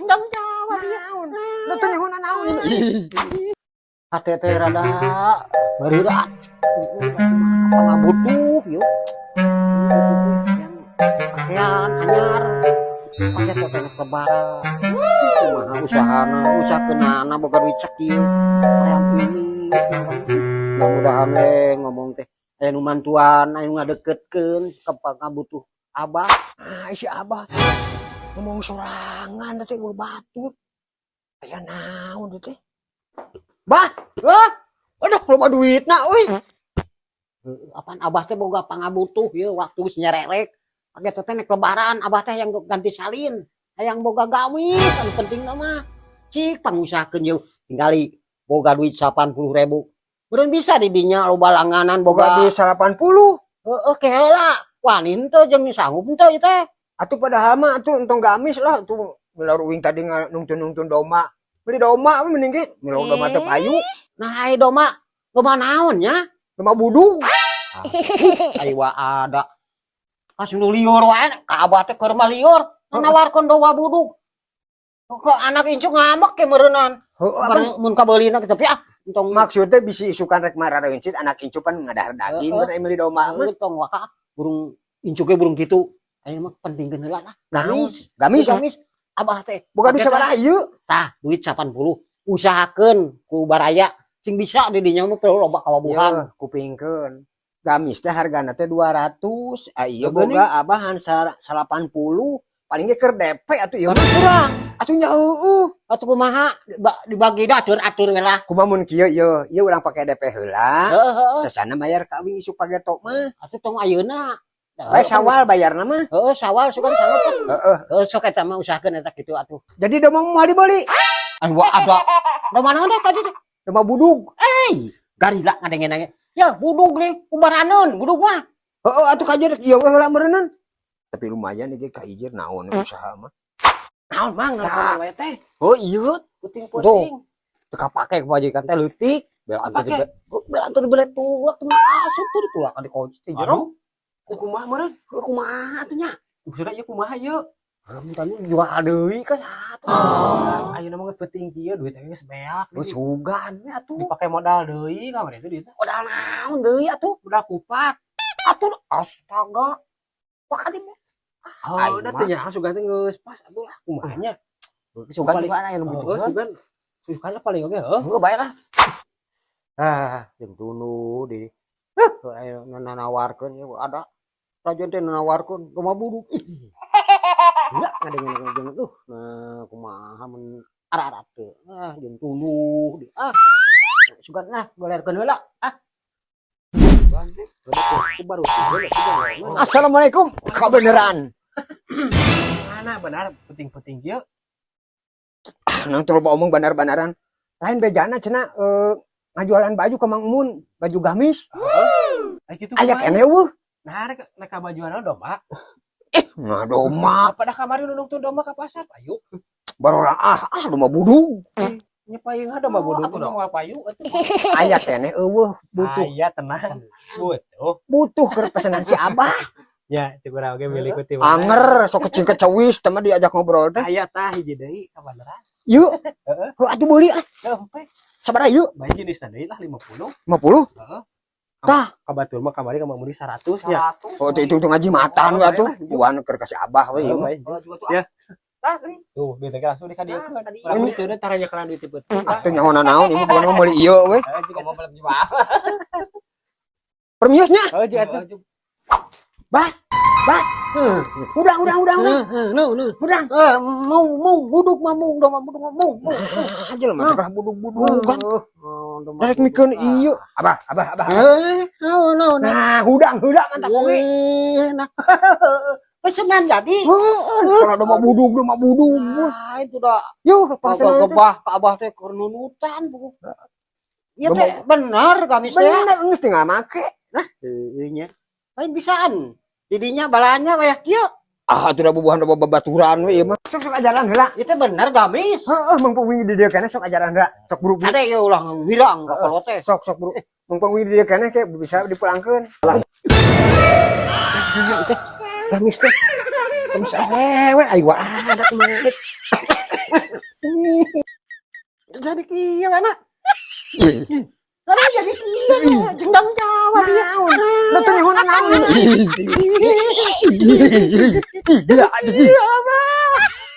Tanggung jawab ieu. Naon? Nu teu nyaho naon ieu. Hate teh rada bareurat. Pangabutuh yuk. Yang pakaian anyar. Pakai teh teh lebaran. Kumaha usahana, usahakeunana boga duit sakieu. Hoream ini. Mudah-mudahan we ngomong teh aya nu mantuan, aya nu ngadeketkeun ka pangabutuh Abah. Ah, si Abah ngomong sorangan teh euweuh batur. Aya naon teh? Bah, Wah, aduh, loba duitna euy. Apaan Abah teh boga pangabutuh ieu waktu geus nyererek. Pake teh nek lebaran Abah teh yang ganti salin, hayang boga gamis anu penting mah. Cik pangusahakeun yeuh, tinggali boga duit 80.000. Meureun bisa di dinya loba langganan. Boga Boga duit 80. Heeh, ke heula. Wani henteu jeung sanggup henteu ieu teh? Atuh padahal mah atuh entong gamis lah atuh, milar uing tadi nungtun-nungtun domba. Beli domba mah mending ge, milar domba teh payu. Nah, ai domba, domba naon nya? Domba budug. Ai wa ada. Kas nu lieur wae ka Abah teh, keur mah lieur. Nawarkeun domba budug. Kok anak incu ngambek ke meureunan. Heuh, apa? Mun kabeulina tapi ah entong. Maksudnya bisi isukan rek marareuncit anak incu pan ngadahar daging. Heeh. Kan meuli domba mah. Tong waka burung incu ge burung kitu. Ayeuna mah pentingkeun heula lah. Naon? Gamis. Gamis. Gamis. Abah teh. Boga duit sabaraha ieu? Tah, duit 80. Usahakeun ku baraya sing bisa di dinya mah perlu loba kawabuhan. Yeuh, kupingkeun. Gamis teh hargana teh 200. Ah, ieu Geuning. Boga Abah han 80. Paling ge keur DP atuh ieu Mana mah. Kurang. Atuh nya heueuh. Atuh kumaha dibagi dah, atur-atur we lah. Kumaha mun kieu ieu? Ieu urang pake DP heula. Heeh, heeh. Sesana bayar ka uing isuk pageto mah. Atuh tong ayeuna. Bae Sawal bayarna mah. Heeh, Sawal sugan sanggup lah. Heeh. Heeh, sok eta mah usahakeun eta kitu atuh. Jadi domba moal dibeli. Anu ada. Domba naon teh tadi teh? Domba budug. Eh, garila ngadengen ge. Ya, budug nih, kubaraneun, budug mah. Heeh, atuh kajer ieu we heula meureunnan. Tapi lumayan ieu ka ijir naon usaha mah. Naon, Mang, nelpon wae teh? Oh iya, Puting-puting. Teu kapake ku majikan teh leutik. Bela Kapake? Bela tuh dibeli tulak teh asup tuh ditulak di kunci ti jero. Aduh, kumaha meureun? Heuh, kumaha atuh nya? Maksudna ieu kumaha ieu? Heuh, tadi jual deui ka satu. Ayeuna mah geus penting kieu, duit teh geus beak. Geus sugan we atuh. Dipake modal deui kamari itu duit. Modal naon deui atuh? Udah kupat. Atuh astaga. Wah, kali Oh, Aing udah mah. teh nya sugan teh geus pas atuh lah, kumaha nya. Sugan Paling- juga aya nu Heeh, butuh. sugan. Sugan lah paling oge heuh. Heuh, bae lah. Ah, jeung tunu di. Huh, aya nu nawarkeun ieu ada. Rajon teh nawarkeun domba budug. Ih. Enggak ngadengen jeung tuh. Nah, kumaha mun ara-ara teu. Ah, jeung tunduh di. Ah. Sugan lah, golerkeun heula. Ah. Aku baru. Assalamualaikum. Kebenaran. Mana benar penting-penting kieu? Nang teu loba omong, benar-benaran. Lain bejana cenah ngajualan baju ke Mang Mun, baju gamis. Ai kitu. Aya kumaha? keneh euweuh. Nah, rek rek ka bajuan domba. Nah, domba. Apa dah kamari nu nungtun domba ka pasar payu? Barola ah domba budug. Nya payung domba budug Atuh mah moal payu atuh. Aya keneh euweuh, butuh. Aya, tenang. Butuh. Butuh keur pesanan si Abah. Ya, cukup oge milik ti mana. Anger sok kecil kecewis teh mah diajak ngobrol teh. Aya tah hiji deui kabeneran. Yuk. Heeh. Heuh, atuh beuli ah. Heuh, Sabaraha yuk? bae jenisna deui lah 50. 50? Heeh. Tah. Ka batur mah kamari ka meuli 100 nya. Oh, itu itu ngajimatan we atuh. Buan keur ka si Abah we ieu mah. Ya. Tah, geuning. Tuh, duit teh langsung dikadiekeun. Nah, kadieu. Urang duit taranya kana duit teu. Ah, teu nyaho naon ieu mah, bukan mah meuli ieu we. Kamu belum jual. Permios nya. Oh, jeung atuh. Bah. Bah. Udah. Nu, nu. Udah. Eh, mau mau buduk mah mung domba buduk mah mung. Mung. Ah, aja lah mah teh budug-budugan. Oh, domba Darek buduk. mikeun ieu. Abah, abah, abah. Eh, naon naon. Nah, hudang heula mantap oge. Eh, nah. Pesenan jadi. Heeh, kalau domba budug, domba budug. Nah, itu dah. Yuh, pesenan teh. Gebah ke Abah teh keur nunutan buku. Iya Domba- teh bener gamis teh. Bener geus tinggal make. Heueuh nya. Lain bisaan. Didinya balanya wayah kieu. Ah, atuh da bubuhan domba babaturan we ieu mah. Sok sok ajaran heula. Itu bener gamis. Heeh, mumpung wingi di dieu keneh sok ajaran heula. Sok buru-buru. Ada ya ulah wirang ka kolot teh. Sok sok buru. Mumpung wingi di dieu keneh kayak bisa dipulangkeun. Nah, itu gamis teh. Gamis awewe ayo ada kumaha. kieu enak. Karena jadi kieu jeung tanggung jawab ieu. Naon? Nu teu nyaho naon. Gila aja. Iya, Abah.